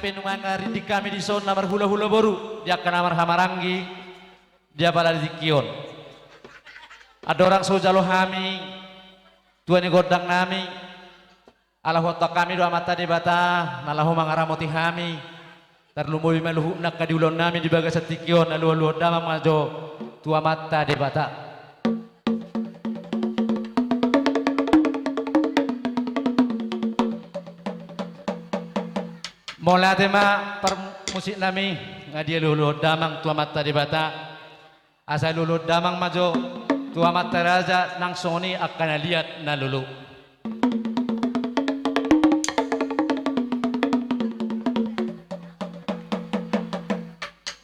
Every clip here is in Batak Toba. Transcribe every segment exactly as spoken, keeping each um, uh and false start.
Nunga ringgit hami dison na marhulahula boru di angka na marhahamaranggi di apala di tingki on. Andorang so hujalo hami tua ni gondang nami, ala huantuhon hami do Amanta Debata na laho mangaramoti hami, tarlumobi ma luhutna angka di ulaon nami di bagasan tingki on. Alualuhon damang ma jo tu Amanta Debata. Mauliate ma parmusik nami, nga dialualuhon damang tu Amanta Debata. Asa alualuhon damang ma jo tu amanta raja nang songon i angka na liat na lolo.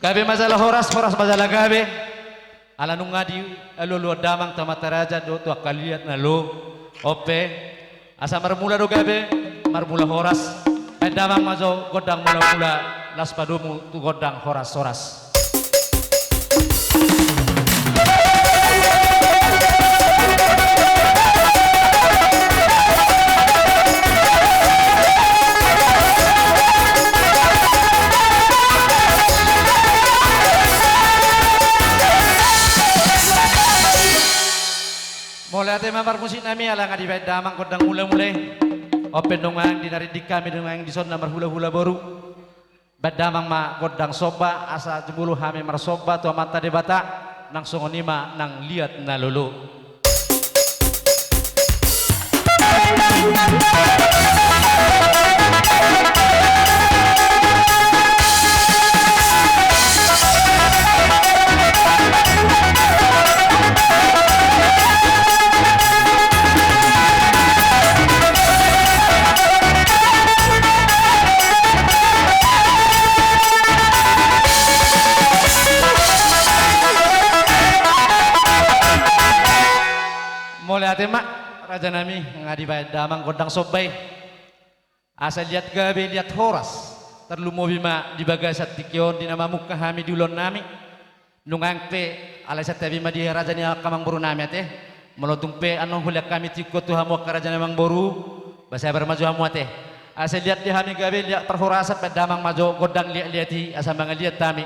Gabe ma jala horas, horas ma jala gabe. Ala nunga dialualuhon damang tu amanta raja dohot tu angka liat na lolo. On pe, asa marmula do gabe, marmula horas. Baen damang ma jo gondang mulamula, laos padomu tu gondang horashoras. Mauliate ma parmusik nami, ala nga dibaen damang gondang mulamula i. On pe nunga di na ringgit hami nunga dison na marhulahula boru. Baen damang ma gondang somba, asa jumolo hami marsomba tu Amanta Debata, nang songon i ma nang liat na lolo. Mauliate ma, raja nami, nga dibaen damang gondang somba i. Asa liat gabe, liat horas, tarlumobi ma di bagasan tingki on di na mamungka hami di ulaon nami. Nunga pe, alai santabi ma di raja ni angka amangboru nami ate. Molo tung pe annon hulean hami tingki on tu hamu angka raja ni amangboru, ba sabar ma jo hamu ate. Asa liat di hami gabe, liat parhorasan, baen damang ma jo gondang liatliat i asa mangaliat hami.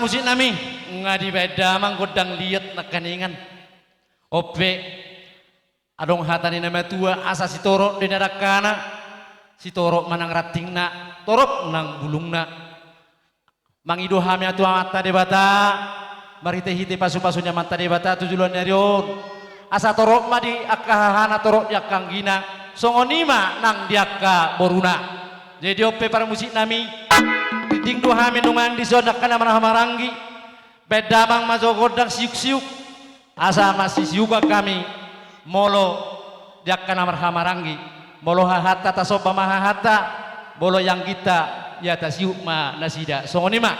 Musik nami, nga dibaen damang gondang liat nangkaningan. On pe, adong hata ni na matua, asa sitorop do i na dangkana, sitorop ma nang rantingna, torop nang bulungna. Mangido hami tu Amanta Debata, marhite-hite pasu-pasu ni Amanta Debata tu joloan ni ari on. Asa torop ma di angka hahana, torop di angka anggina, songon i ma nang di angka boruna. Jadi on pe parmusik nami, diding do hami nunga dison angka na marhaha maranggi, baen damang ma jo gondang siuk-siuk. Asa masisiukan hami, molo di angka na marhaha maranggi, molo hahanta tasomba ma hahanta, molo angginta ia tasiuk ma nasida, songon i ma.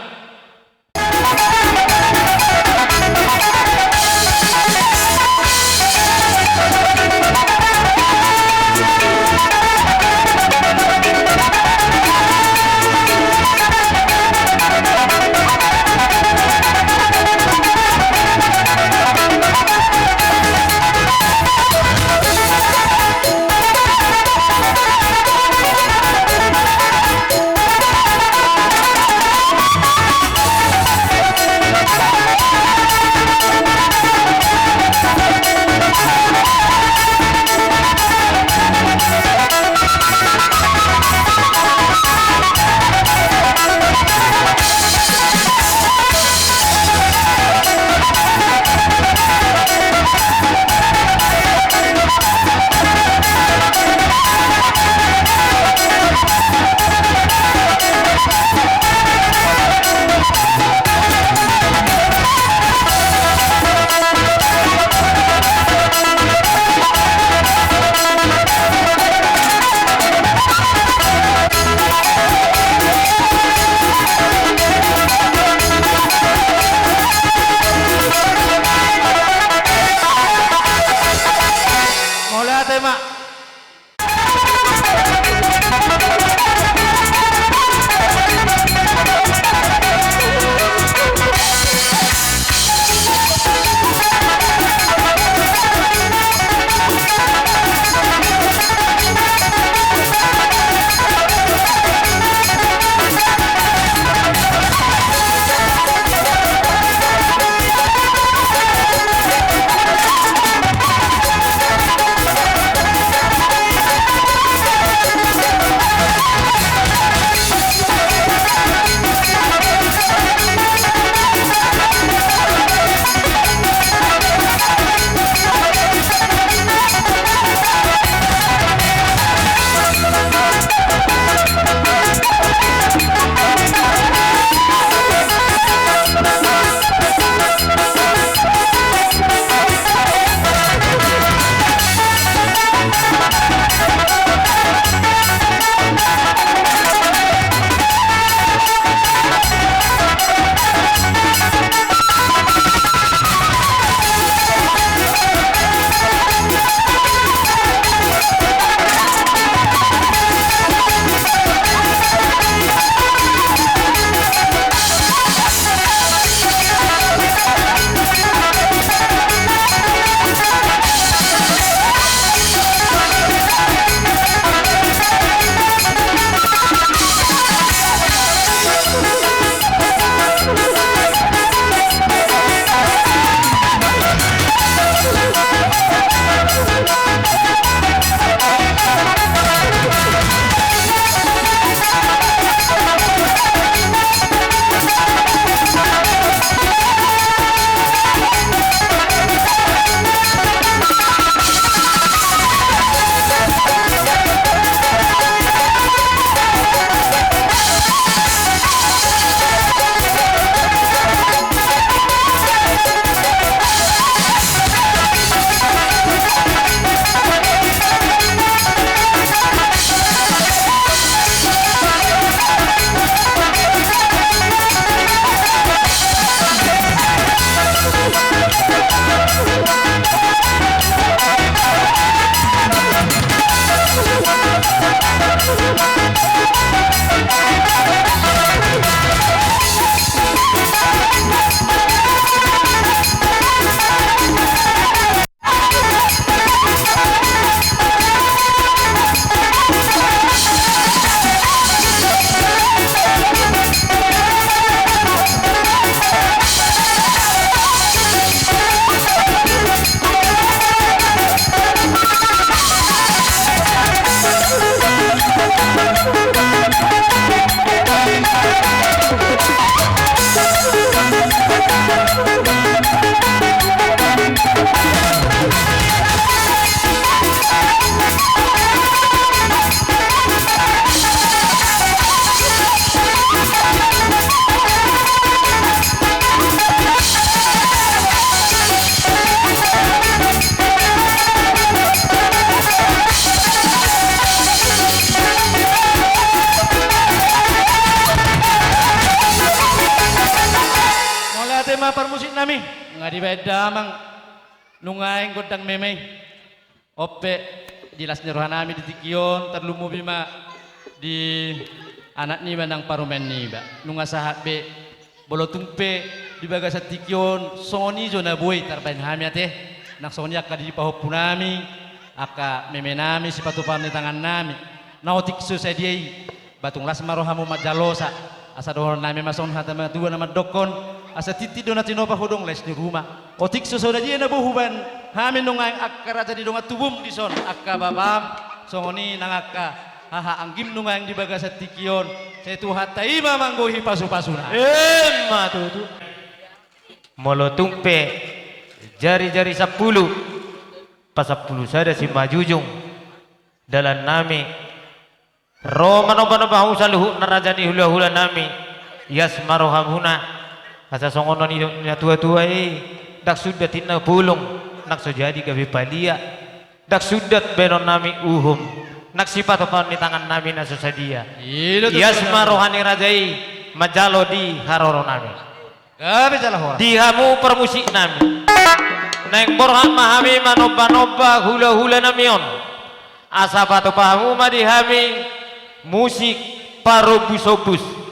Mauliate ma. Nami, nga dibaen damang, nunga aeng gondang meme i. On pe, di las ni roha nami di tingki on, tarlumobi ma di anak niba nang parumaen niba. Nunga sahat be, molo tung pe di bagasan tingki on, songon i jo na boi tarbaen hami ate. Nang songon i angka di pahompu nami, angka meme nami, sipatupaon ni tangan nami. Na otik so sadia i, ba tung las ma rohamu manjalosa. Asa dohonon nami ma songon hata ni natuatua na mandokkon, asa tintin do na tinopa hudong lais ni ruma. Otik so sadia na boi hubaen hami nunga aeng angka raja ni dongan tubum dison, angka bapam, songon i nang angka haha anggim nunga aeng di bagasan tingki on. Sai Tuhanta i ma manggohi pasupasuna. Emma tutu. Molo tung pe jarijari sampulu, pasampulu sada simanjujung dalan nami. Ro manombanomba hamu saluhutna raja ni hulahula nami, ias ma rohamuna. Asa songon na nidok ni natuatua i, ndang sundat ninna bulung, nang so jadi gabe palia. Ndang sundat baenon nami uhum, nang sipatupaon ni tangan nami na so sadia. Ias ma roha ni raja i manjalo di haroro nami. Gabe jala horas. Di hamu parmusik nami. Naeng borhat ma hami manombanomba hulahula nami on. Asa patupa hamu ma di hami musik parobusobus.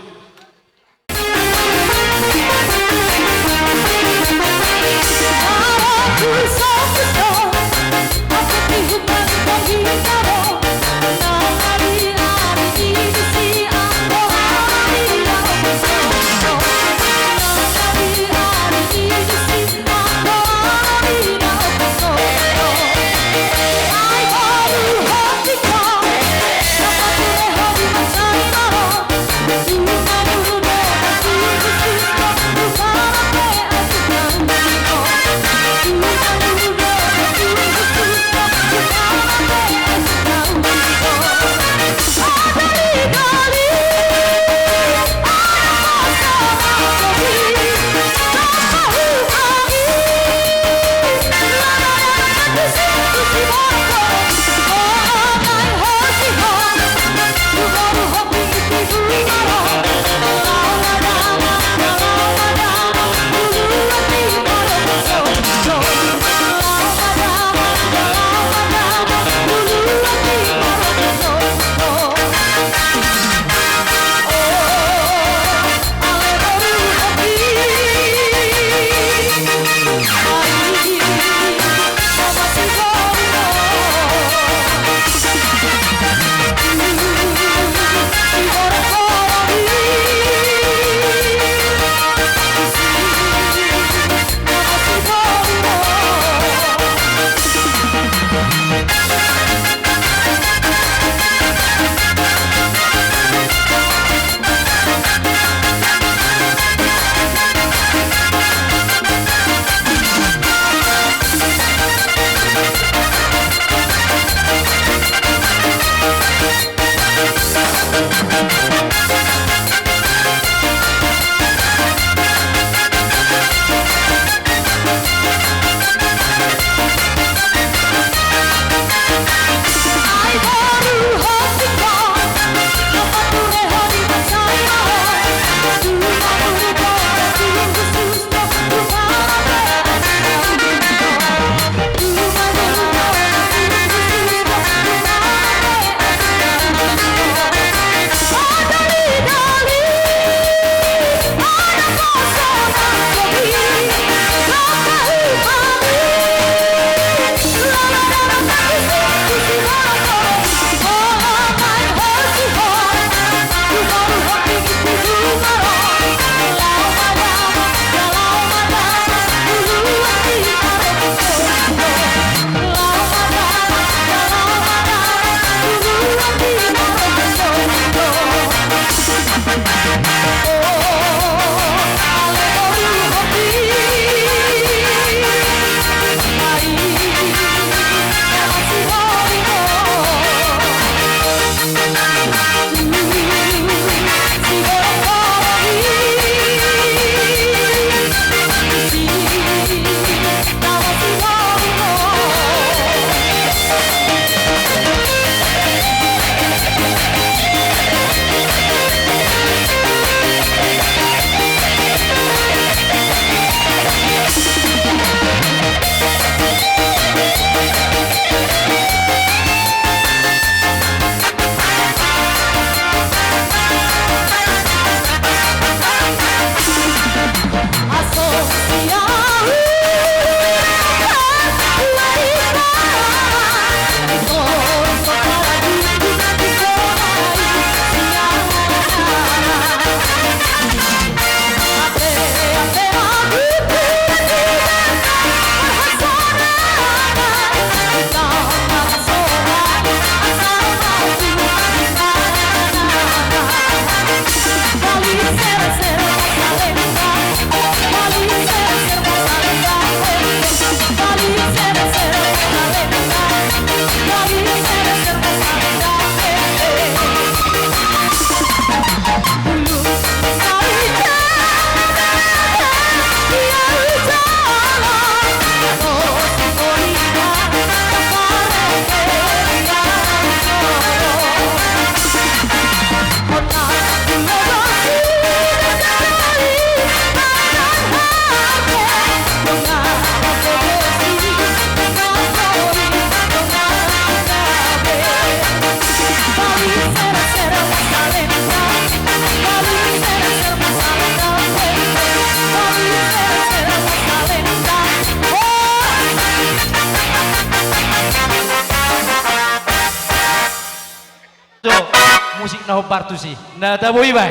Na hombar tusi. Na tabo iba.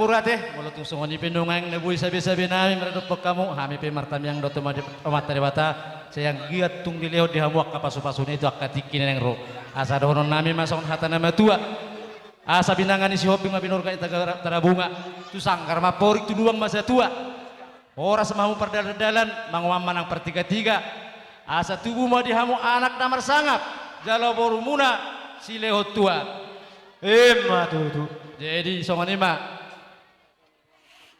Ate, molo tung songon i pe nuaeng na boi sabe-sabe nami maradophon hamu, hami pe martamiang do tu Amanta Debata, sai anggiat tung dilehon di hamu angka pasu-pasuna i tu angka tingki na naeng ro. Asa dohonon nami ma songon hata na matua. Asa binanga ni Sihombing ma binorka i, Tarabunga, tu sanggar ma amporik, tu lubang ma satua. Horas ma hamu pardalan-dalan, mangoman manang partiga-tiga. Asa tubu ma di hamu anak na marsangap, jala borumuna silehon tua. Ima tutu. Jadi songon i ma.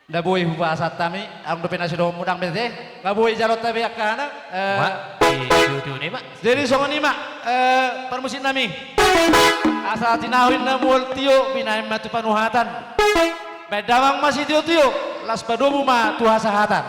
Nda boi hupasahat hami, adong dope na sidohononmu, ndang be, ate. Nda boi jalo hami angka anak, eh. Wah, i tutu i ma. Jadi songon i ma, eh, parmusik nami. Asa tinahu inna mual tio, binahen ma tu panuhatan. Baen damang ma sitio-tio, laos padomu ma tu hasahatan.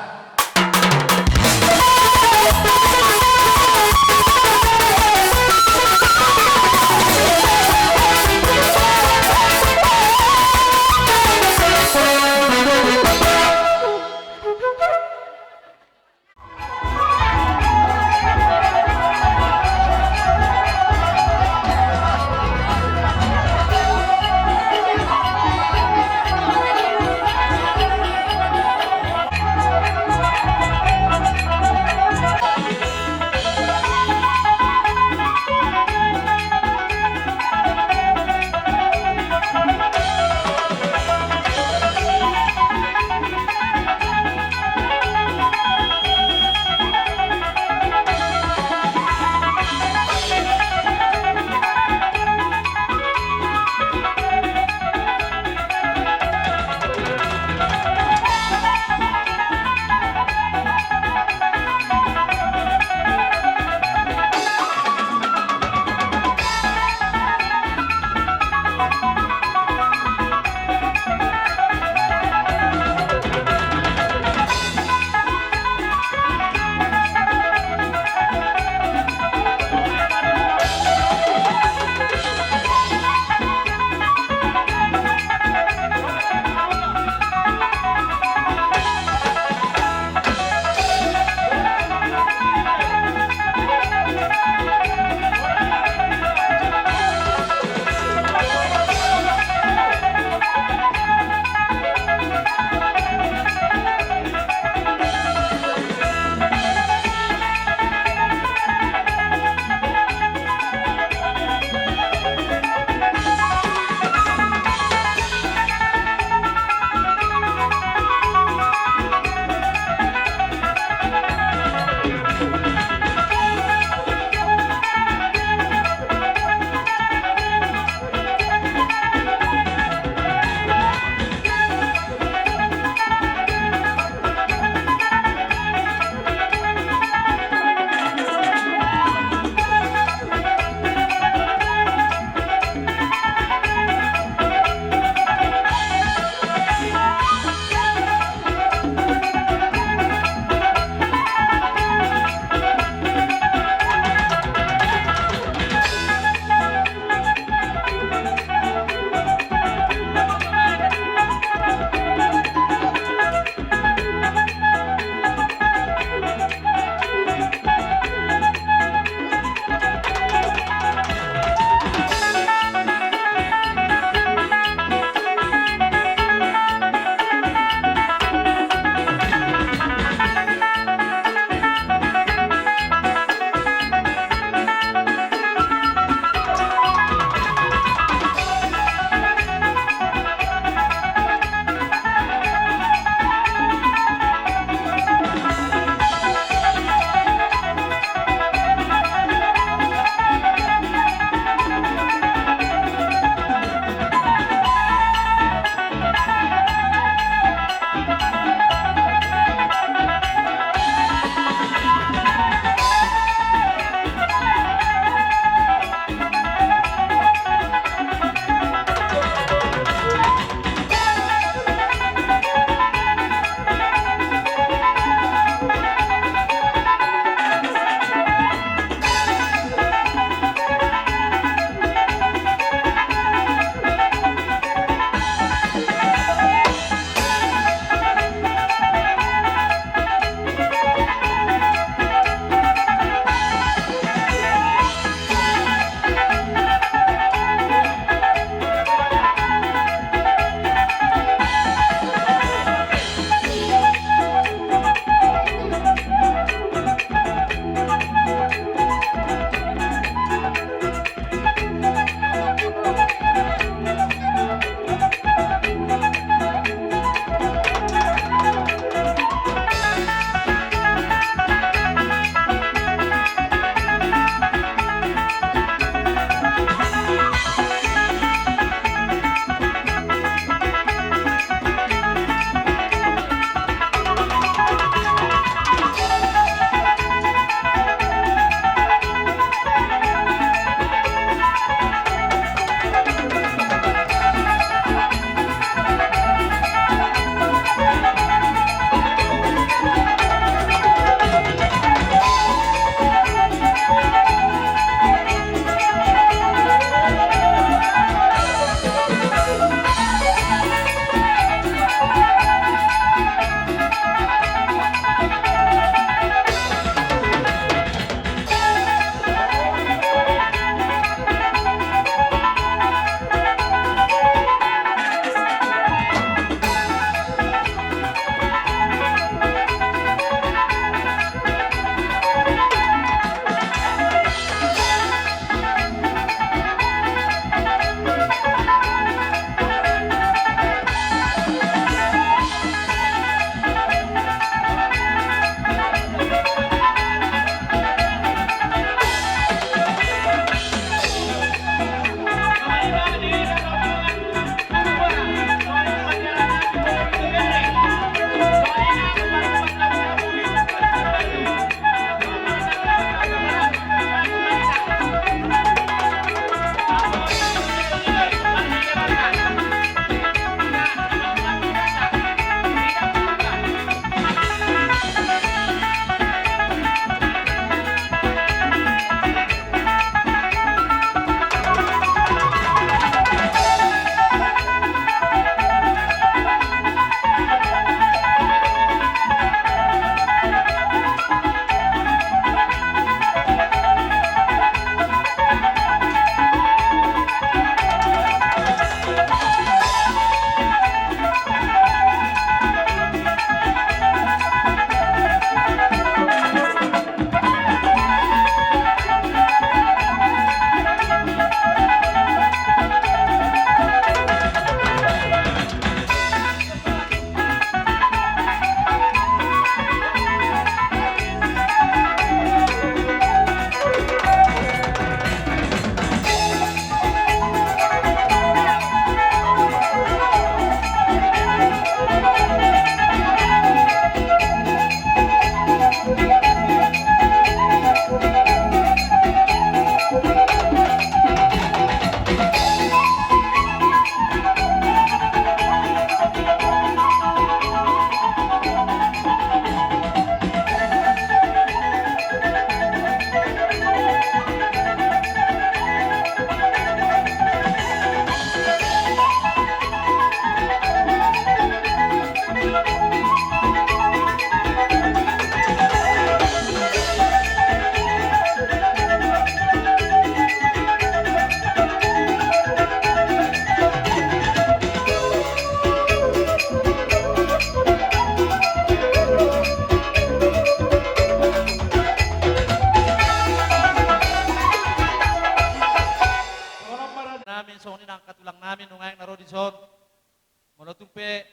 pe,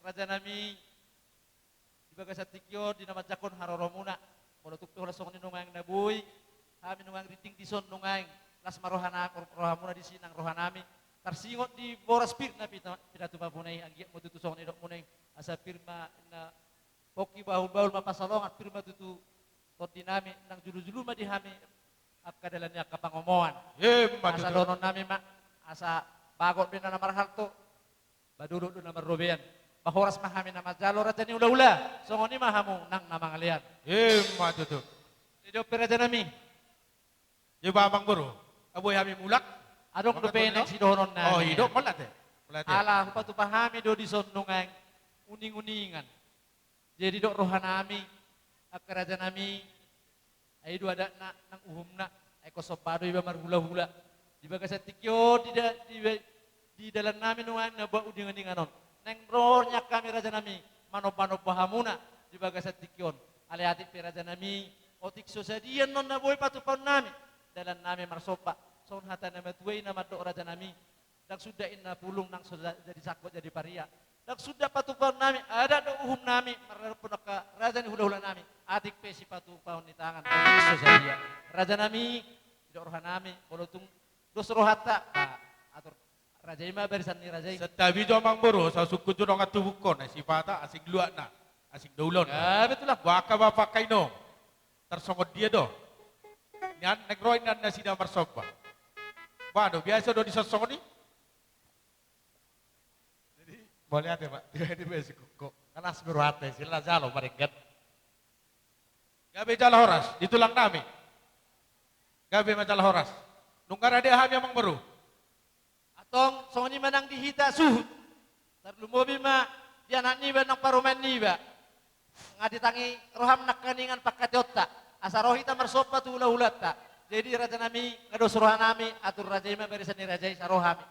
rajanami, di bagasan tingki on di na manjangkon haroromuna. Molo tung pe holan songon i nuaeng na boi hami nuaeng rinding dison nuaeng, las ma rohana-, rohamuna disi nang rohanami. Tarsingot di boras pir na pita-, pinatupamuna i, anggiat ma tutu songon i didokmuna i. Asa pir ma na pongki bahulbahul ma pansalongan, pir ma tutu tondinami, nang julujulu ma di hami angka dalan ni angka pangomoan. Emma tutu. Asa dohononnami ma, asa bagot do inna na marhalto, badolok do na marrobean. Ba horas ma hami na manjalo raja ni hulahula, songon i ma hamu nang na mangalean. Emma tutu. Jadi on pe rajanami. Jadi ba amangboru, nga boi hami mulak. Adong dope naeng sidohononnami. Oh, i do, mauliate. Mauliate. Ala hupatupa hami do dison nuaeng uninguningan. Jadi didok rohanami, angka rajanami, ai i do adatna nang uhumna, ai ingkon somba do iba marhulahula. Di bagasan tingki on di da-, di, di dalannami nuaeng na buat uninguningan on, naeng ro nian hami rajanami manombanomba hamuna di bagasan tingki on. Alai atik pe rajanami, otik so sadia annon na boi patupaonnami, dalannami marsomba. Songon hata ni natuatua i na mandok rajanami, ndang suda inna pulung nang so ja-, jadi sangkot jadi paria. Ndang suda patupaonnami, adat dohot uhumnami, mardompon angka raja ni hulahulanami. Atik pe sipatupaon ni tangan, otik so sadia. Rajanami, didok rohanami, molo tung dos rohanta, ba, atur raja i ma barisan ni raja i. Santabi jo amangboru, sai sungkun jo dongan tubungkon, na sipata asing luatna, asing doulonna. Ya, betul lah. Boha angka bapa angka inong. Tarsongon dia do? Nian naeng ro inna nasida marsomba. Ba do, biasa do dison songon i? Jadi, mauliate, Pak. Tiba-tiba si Kuko. Kan las be rohanta, sila jalo, marenggan. Gabe jala horas, di tulangnami. Gabe ma jala horas. Nunga rade hami amangboru. Antong, songon i ma nang di hita suhut. Tarlumobi ma di anak niba nang parumaen niba. Nga ditangi roham nangkiningan pangkataionta. Asa ro hita marsomba tu hulahulanta. Jadi rajanami, nga dos rohanami, atur raja i ma barisan ni raja i, sai ro hami.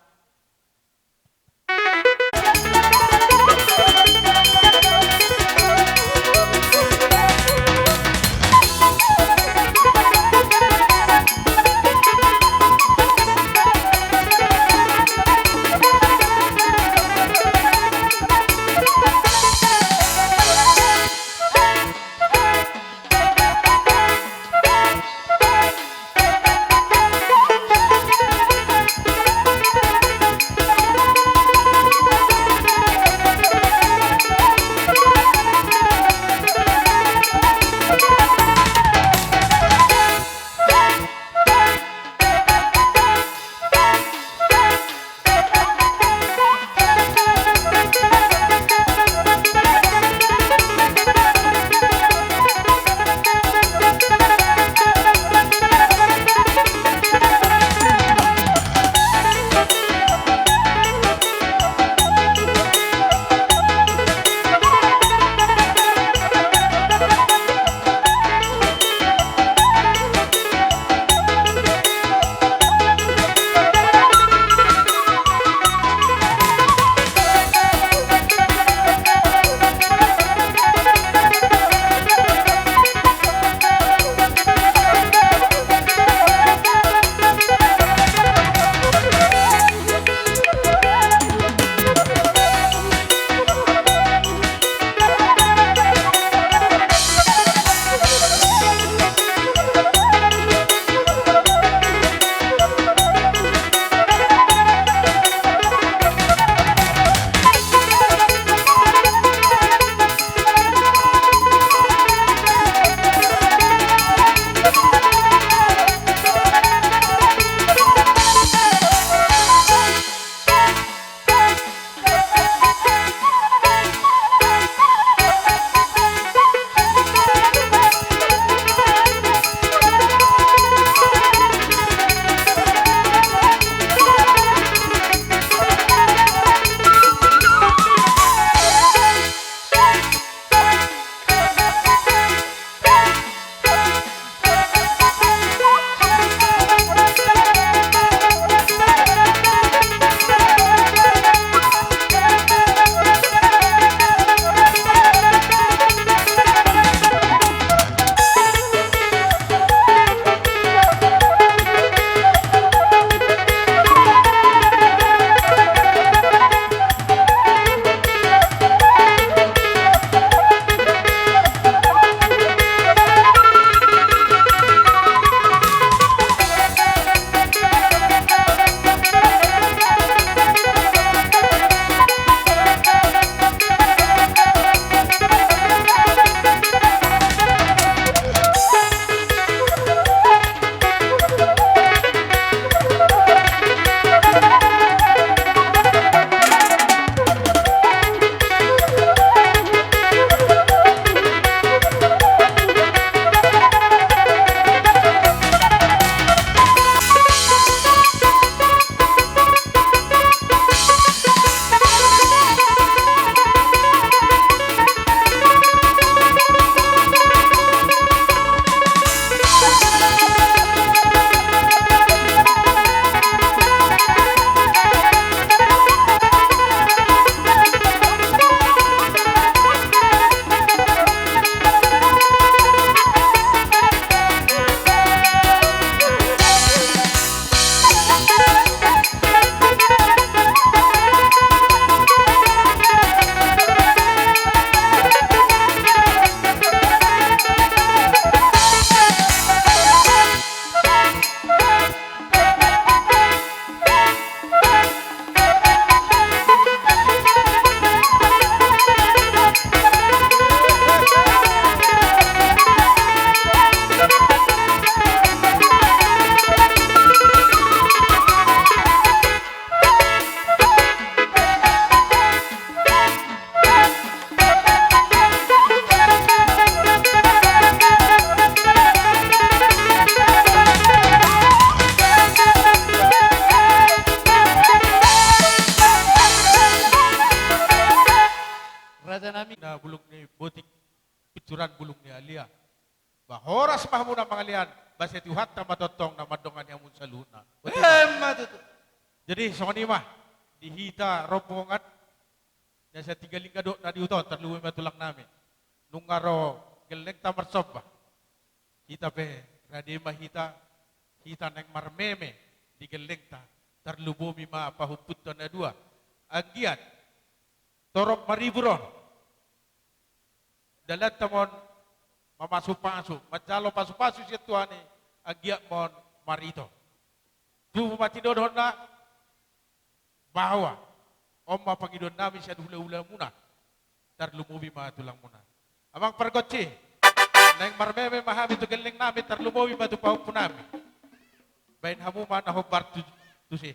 suran bulung ni alia. Ba horas ma hamuna mangalean, ba sai Tuhanta ma tongtong na mandongani hamu saluhutna. Botima. Emma tutu. Jadi songon i ma di hita rombongan na Sitingalingga dohot na di huta on, tarlumobi ma tulang nami. Nunga ro gellengta marsomba. Hita pe rade ma hita, hita naeng marmeme di gellengta, tarlumobi ma pahompunta na dua. Anggiat torop maribur on dalanta ma on, mamasupasu, manjalo pasupasu sian Tuhan i, anggiat ma on marito. Tubu ma tinodohonna, bahwa on ma pangidoan nami sian hulahulamuna, tarlumobi ma tulangmuna. Amang pargonsi, naeng marmeme ma hami tu gelleng nami, tarlumobi ma tu pahompu nami. Baen hamu ma na hombar tu, tusi.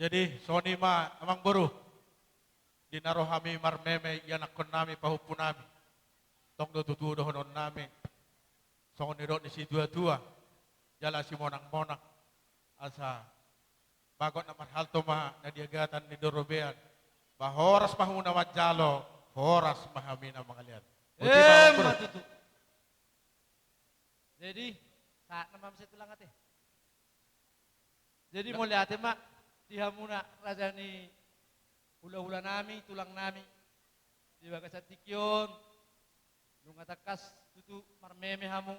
Jadi, songon i ma, Amangboru, di na ro hami marmeme, ianakkonnami, pahompunami. Tong do tutu dohononnami, songon nidok ni situatua jala simonangmonang, asa bagot na marhalto ma na di agatan ni dorobean. Ba horas ma hamuna manjalo, horas ma hami na mangalean. Boti ma, Amangboru. Emma tutu. Jadi, sahat nama muse tulang ate. Jadi, mauliate ma di hamuna raja ni hulahulanami, tulangnami, di bagasan tingki on. Nunga tangkas tutu marmeme hamu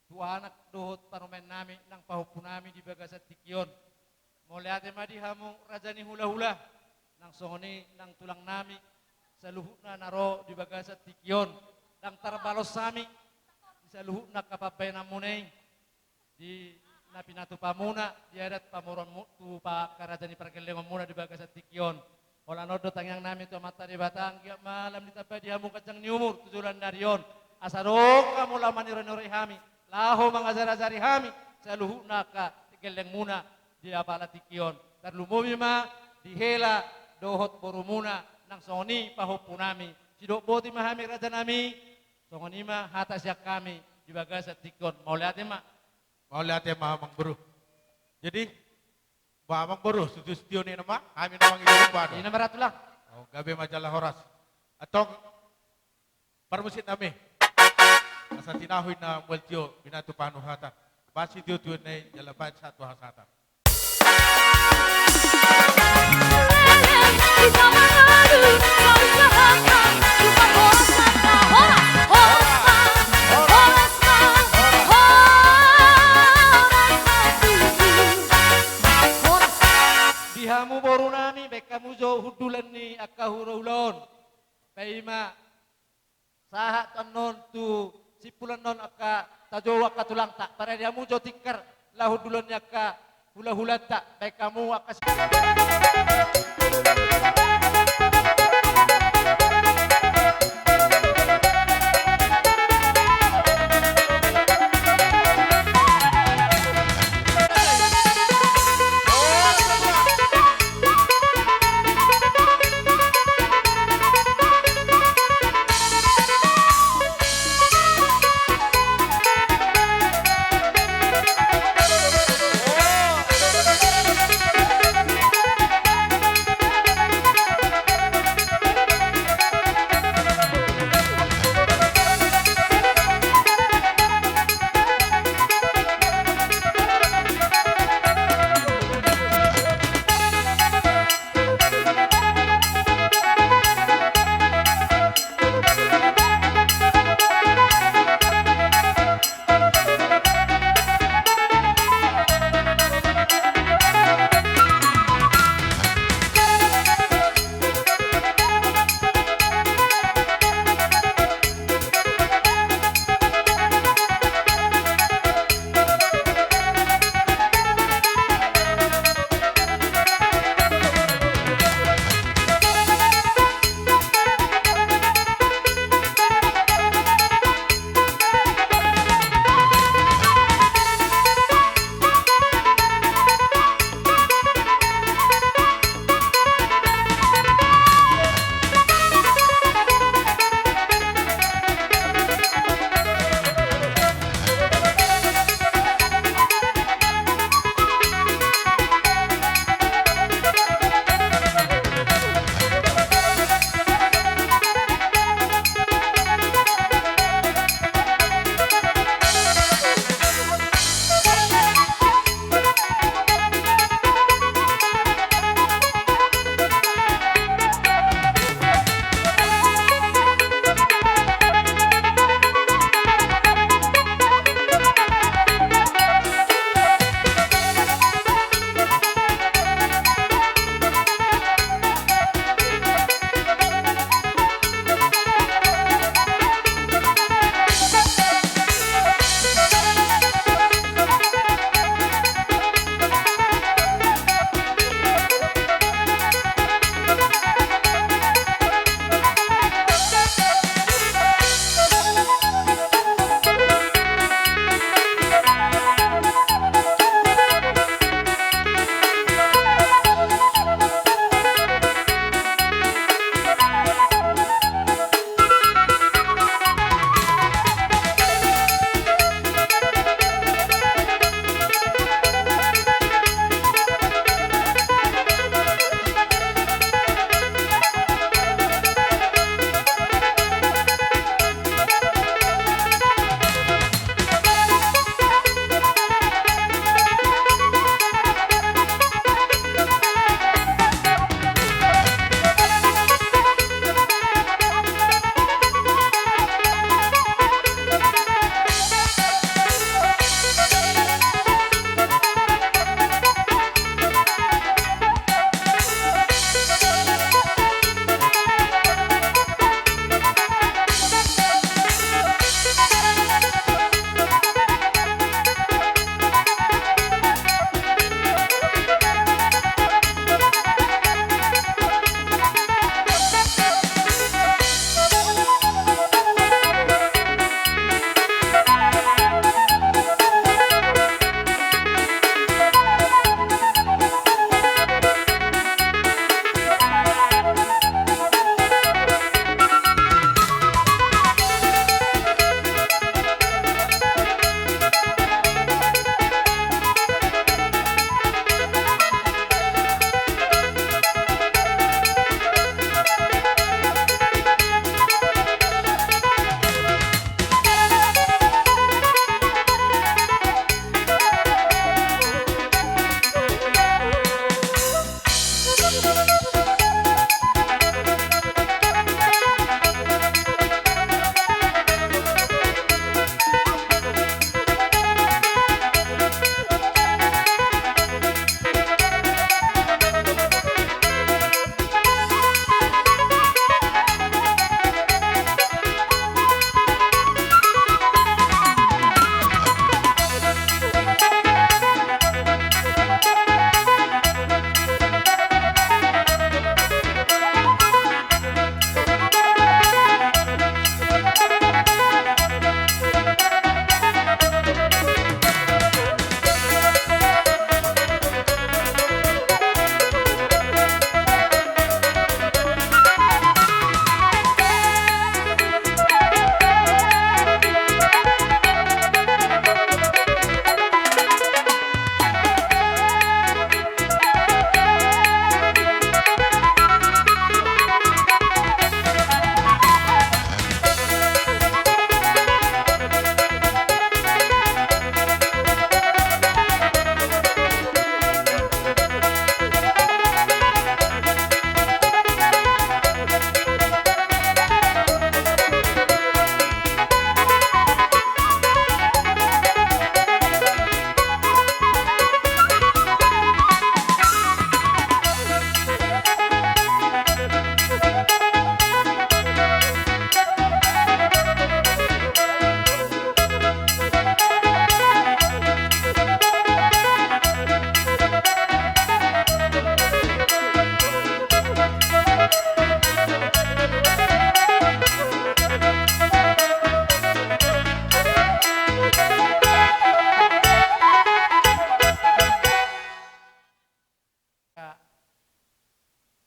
tu anak dohot parumaennami nang pahompunami di bagasan tingki on. Mauliate ma di hamu raja ni hulahula, nang songon i nang tulangnami, saluhutna na ro di bagasan tingki on. Ndang tarbalos hami di saluhutna angka pambahenanmuna i, di na pinatupamuna di adat pamoruonmu tu pa-, angka raja ni pargellengonmuna di bagasan tingki on. Holan on do tangiangnami tu Amanta Debata, anggiat ma lam ditamba di hamu ganjang ni umur tu joloan ni ari on, asa adong hamu laho maniroirohi hami laho mangajarajari hami saluhutna angka gellengmuna di apala tingki on. Tarlumobi ma di hela dohot borumuna, nang songon i pahompunami. Sidok boti ma hami rajanami. Songon i ma hata sian hami di bagasan tingki on. Mauliate ma. Mauliate ma, Amangboru. Jadi, ba, Amangboru, sude-sude on, i nama hami na mangido, ba, do. I nama ra, tulang. O, gabe ma jala horas. Antong, parmusiknami, asa tinahu inna mual tio binatupahon hata. Ba sitio-tio na i jala baen sahat tu hasahatan. Di hamu borunami, baen hamu jo hundulan ni angka hulahula on. Paima sahat annon tu simpul annon angka tajou angka tulangta, parade hamu jo tingkar laho hundulan ni angka hulahulanta, baen hamu angka si-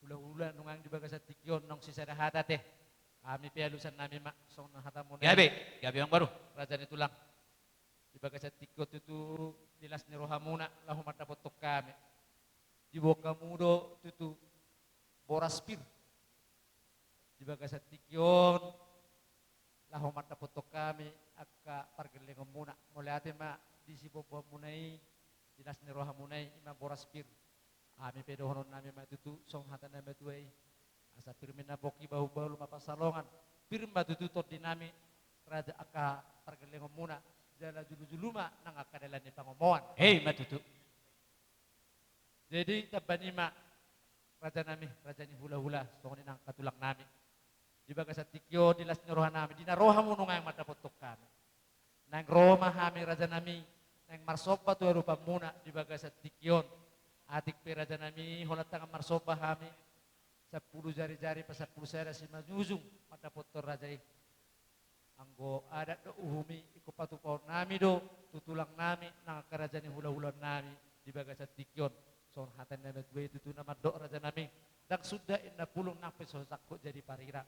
Hulahula, nunga di bagasan tingki on naung sisada hata te. Hami pe alusan nami ma songon hatamuna i. Gabe, gabe amang boru. Raja ni tulang. Di bagasan tingki on tutu di las ni rohamuna laho mandapothon hami. Diboan hamu do tutu boras pir. Di bagasan tingki on laho mandapothon hami angka pargellengonmuna. Mauliate ma di siboanboanmuna i, di las ni rohamuna i, ima boras pir. Hami pe dohonon nami ma tutu songon hata na matua i: Asa pir ma inna pongki, bahulbahul ma pansalongan. Pir ma tutu tondi nami raja angka pargellengonmuna, jala jolojolo ma nang angka dalan ni pangomoan. Ima tutu. Jadi tamba ni ma, raja nami, raja ni hulahula, songon i nang angka tulang nami. Di bagasan tingki on di las ni roha nami, di na ro hamu nuaeng mandapothon hami. Naeng ro ma hami raja nami, naeng marsomba tu adopanmuna di bagasan tingki on. Atik pe raja nami, holan tangan marsomba hami, sampulu jarijari pasampulu sada simanjujung mandapothon raja i. Anggo adat dohot uhum i, ingkon patupaon nami do tu tulang nami nang angka raja ni hulahula nami di bagasan tingki on. Songon hata ni na matua i tutu na mandok raja nami: Ndang suda inna pulung nang pe so sangkot jadi parira.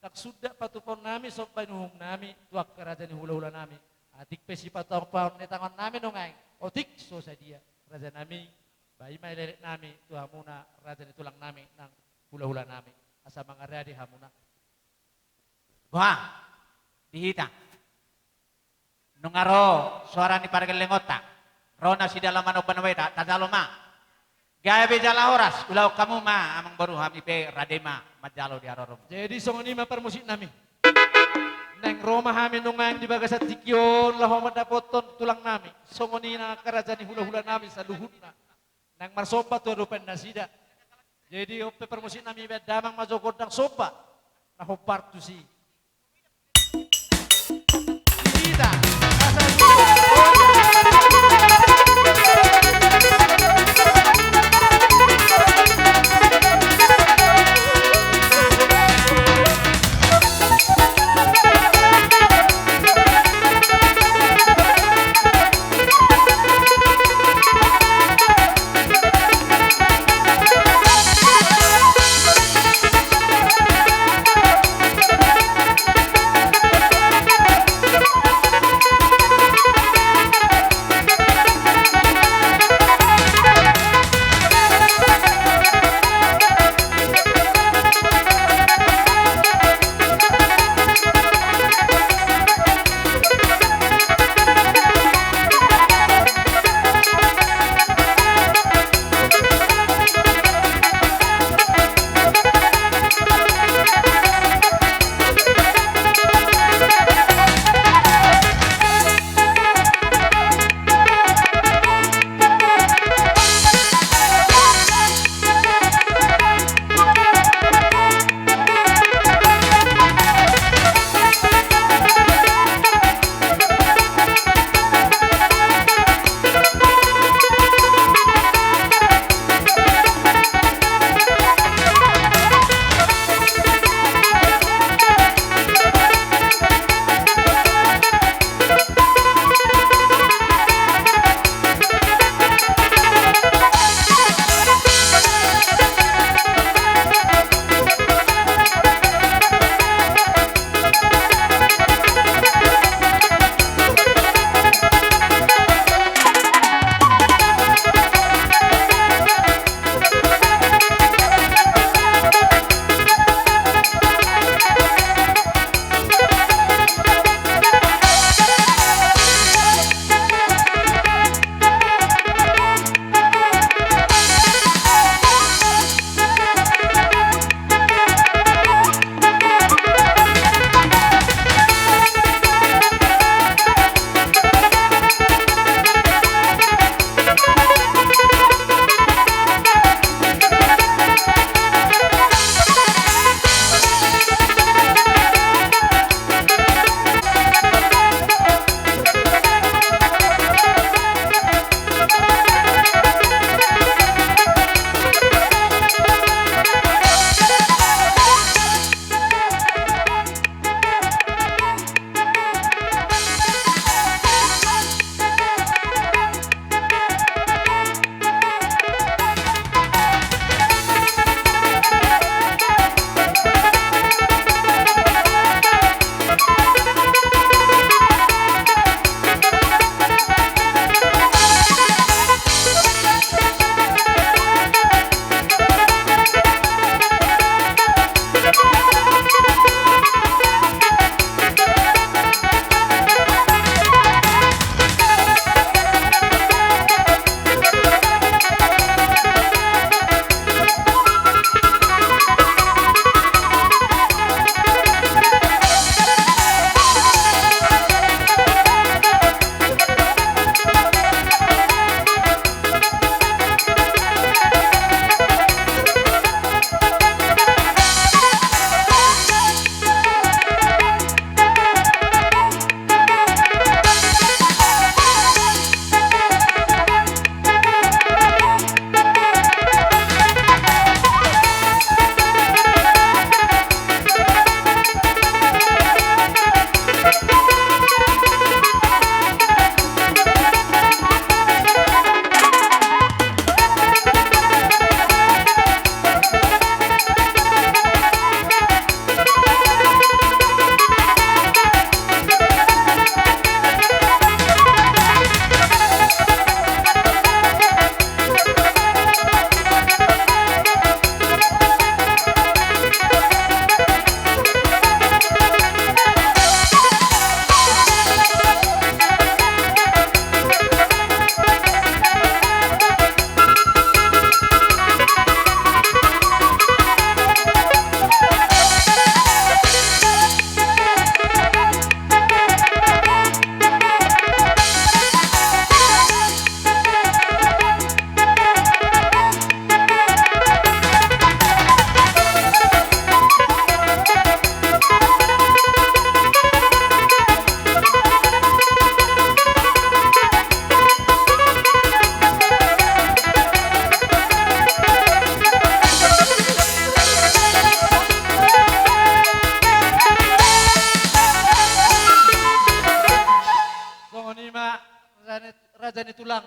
Ndang suda patupaon nami somba ni uhum nami tu angka raja ni hulahula nami. Atik pe sipatupaon ni tangan nami nuaeng otik so sadia. Raja nami, ba i ma elek nami tu hamuna raja ni tulang nami nang hulahula nami, asa mangaradi hamuna. Boha di hita? Nunga ro soara ni pargellengonta, ro nasida laho manomba na beta, tajalo ma. Gabe jala horas, ulahon hamu ma amang boru, hami pe rade ma manjalo di haroromu. Jadi songon i ma parmusik nami. Naeng ro ma hami nuaeng di bagasan tingki on laho mandapothon tulang nami, songon i nang angka raja ni hulahula nami saluhutna. Naeng marsomba tu adopan nasida. Jadi on pe parmusik nami, baen damang ma jo gondang somba na hombar tusi. Hita, asa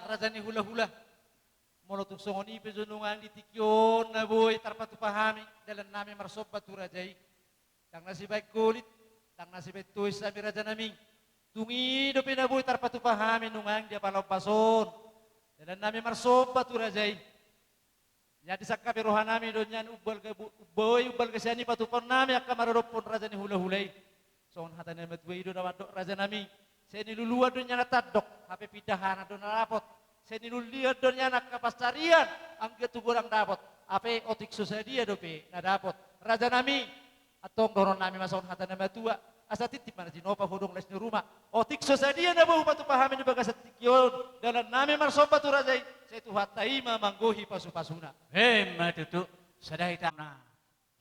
raja ni hulahula. Molo tung songon i pe jo nuaeng di tingki on na boi tarpatupa hami dalan nami marsomba tu raja i. Ndang na sibaen golit, ndang na sibaen tois hami raja nami. Tung i dope na boi tarpatupa hami nuaeng di apala ombas on dalan nami marsomba tu raja i. Jadi sangkapi roha nami do nian umbal ga-, boi umbal gasian i patupaon nami angka maradophon raja ni hulahula i. Songon hata ni na matua i do na mandok raja nami. Sai niluluan do nian na tandok, hape pindahanan do na dapot. Sai niluluan do nian angka pansarian, anggiat tu godang dapot. Hape otik so sadia dope na dapot. Raja nami, antong dohonon nami ma songon hata ni na matua. Asa titip ma na jinopa, hodong las ni ruma. Otik so sadia na boi hupatupa hami di bagasan tingki on dalan nami marsomba tu raja i, sai Tuhanta i ma manggohi pasupasuna. Emma tutu. Sada hita na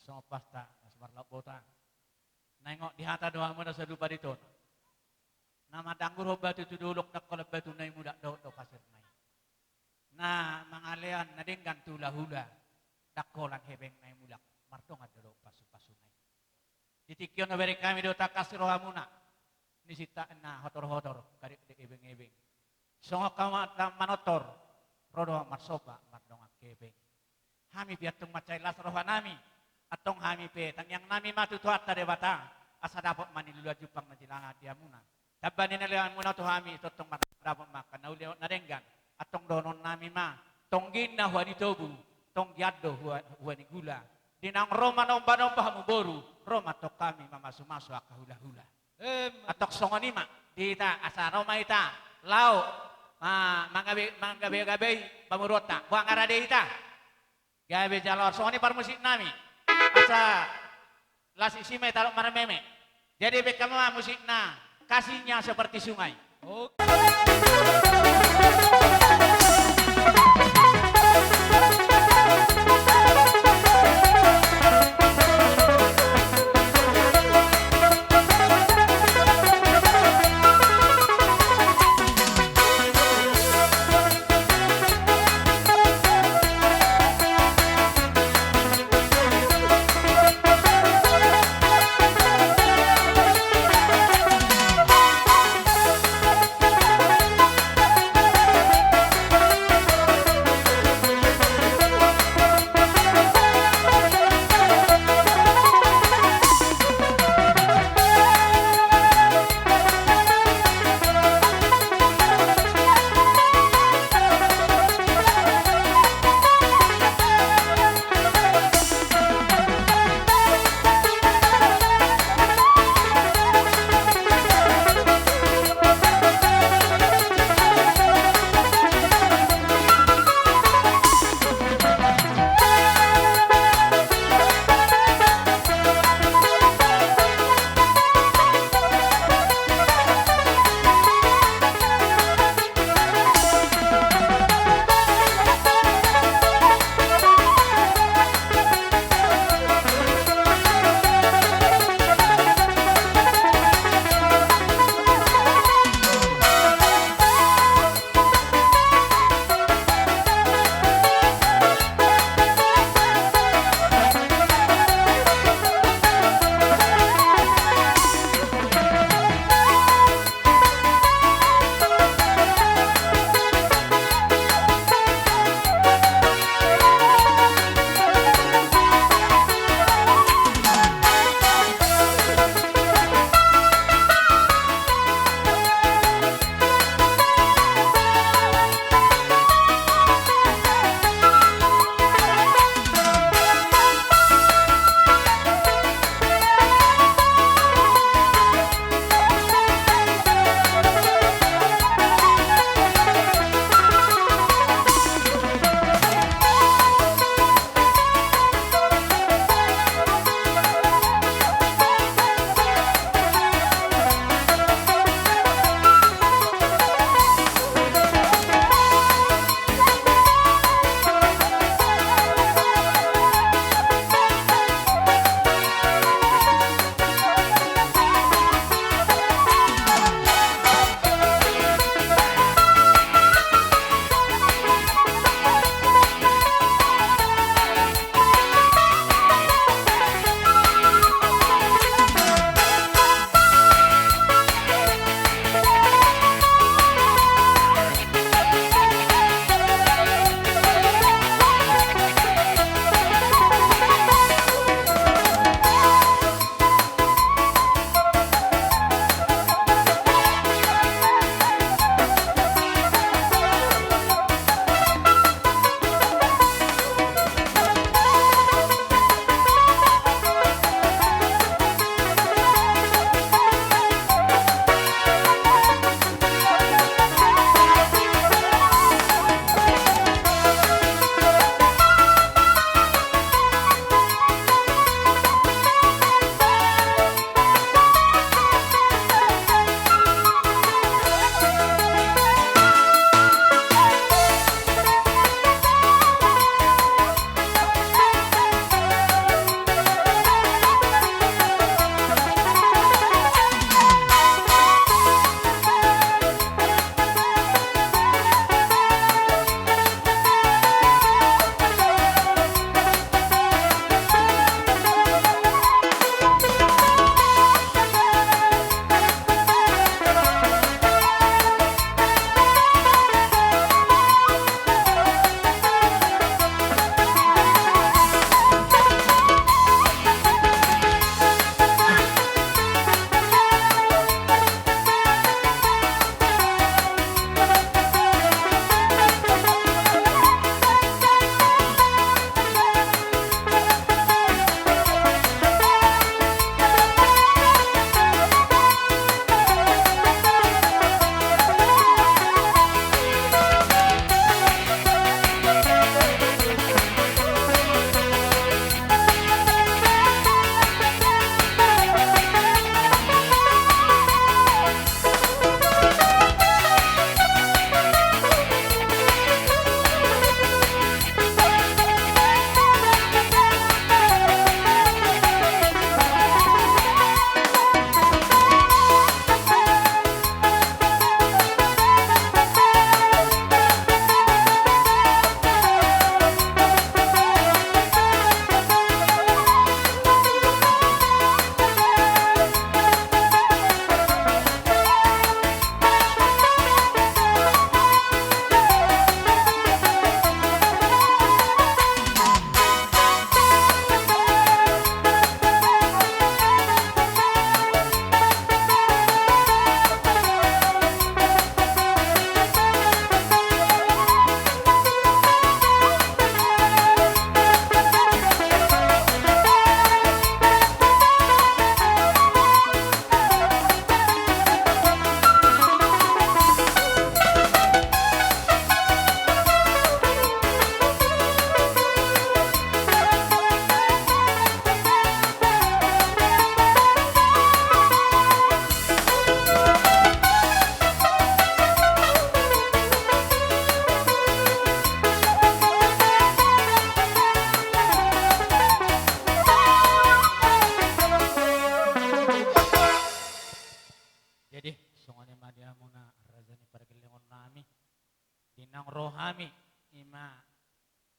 songon pasta na sumarlak bota. Na ingot di hata do hamu na salupa di tona. Na mandanggur ho batu tu dolok, na holan batu na i mulak dohot do pasir na i. Na mangalean na denggan tu hulahula, ndang holan hepeng na i mulak mardongan do dohot pasupasuna i. Di tingki on na bereng hami do tangkas rohamuna. Ni sinta na hotorhotor, kadekdek ebengebeng. Songon hamu ma-, manortor, ro do hamu marsomba mardongan hepeng. Hami pe antong mansai las roha nami. Antong hami pe tangiang nami ma tu Tuhanta Debata, asa dapot ma niluluan jumpang na jinalahan di hamuna. Tamba ni na niluluanmuna tu hami tongtong mardapot ma angka na uli na denggan. Antong dohonon nami ma, tonggi na hua ni tobu, tonggian do hua, hua ni gula. Di naung ro manombanomba hamu boru, ro ma antong hami mamasumasu angka hulahula. Em. Antong songon i ma di hita, asa ro ma hita laho ma-, manggabe-, manggabegabei pamoruonta. Boha nga rade hita? Gabe jala songon i parmusik nami. Asa las isi ma hita dohot marmeme. Jadi baen hamu ma musikna, Kasihnya Seperti Sungai. Oke.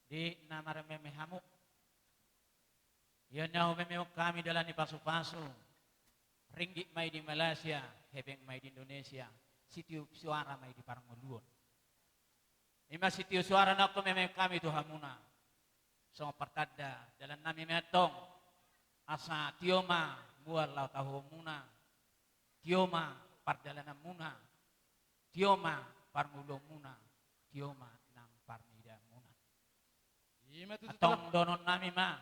Di na marmeme hamu. Ia na humemehon hami dalan ni pasupasu. Ringgit ma i di Malaysia, hepeng ma i di Indonesia, sitio suara ma i di parngoluon. Ima sitio suara na humemehon hami tu hamuna. Songon partanda dalannami ma i antong. Asa tio ma mual laho tahuonmuna. Tio ma pardalananmuna. Tio ma parngoluonmuna. Tio ma nang parnidaanmuna. Ima tutu, Tulang. Antong dohononnami ma.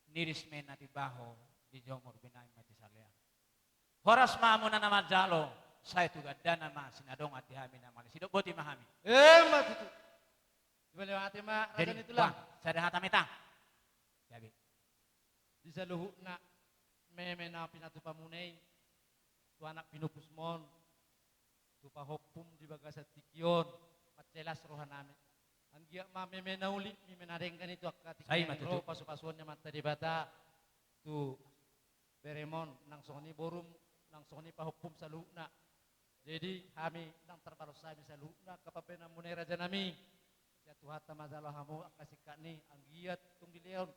Niris ma na timbaho, dijomur binahen ma salean. Horas ma hamuna na manjalo, sai tu gandana ma sinadongan di hami na male. Sidok boti ma hami. Ima tutu. Dipasahat ma, Raja ni Tulang. Bang, sada hata ma hita. Jadi. Di saluhutna meme na pinatupamuna i, tu anak pinompusmon, tu pahompum di bagasan tingki on, manjelas rohanami. Anggiat ma meme na uli, meme na denggan i tu angka tingki on. Sai ma tutu. Ro pasupasuon ni Amanta Debata, tu beremon, nang songon i borum, nang songon i pahompum saluhutna. Jadi hami nang tarbalos hami saluhutna angka pambahenanmuna i, Rajanami. Sian Tuhanta ma jalo hamu angka singkat ni, anggiat tung dilehon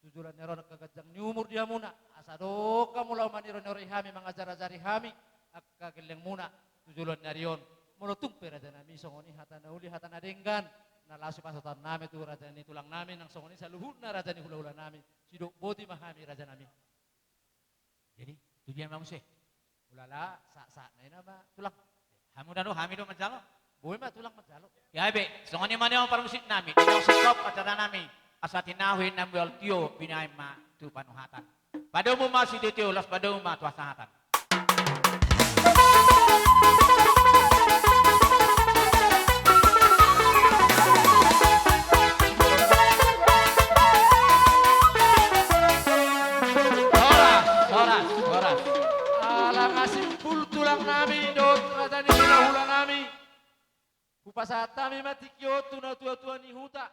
tu joloan ni ari on angka ganjang ni umur di hamuna. Asa adong hamu laho manironiori hami, mangajarajari hami angka gellengmuna tu joloan ni ari on. Molo tung pe, Rajanami, songon i hata na uli, hata na denggan, na laos pasahatonnami tu raja ni tulangnami, nang songon i saluhutna raja ni hulahulanami. Sidok boti ma hami, Rajanami. Jadi, tu dia ma muse? Ulala, sa-, sahat nai nama, Tulang. Hamu da do, hami do manjalo. Boi ma, Tulang, manjalo. Ia be, songon i ma nian parmusiknami, di na stop acaranami. Asa tinahu i na mual tio, binahen ma tu panuhatan. Padomu ma sitio-tio, laos padomu ma tu hasahatan. Horas, horas, horas. Ala nga simpul tulangnami dohot raja ni hulahulanami, hupasahat hami ma tingki on tu natuatua ni huta.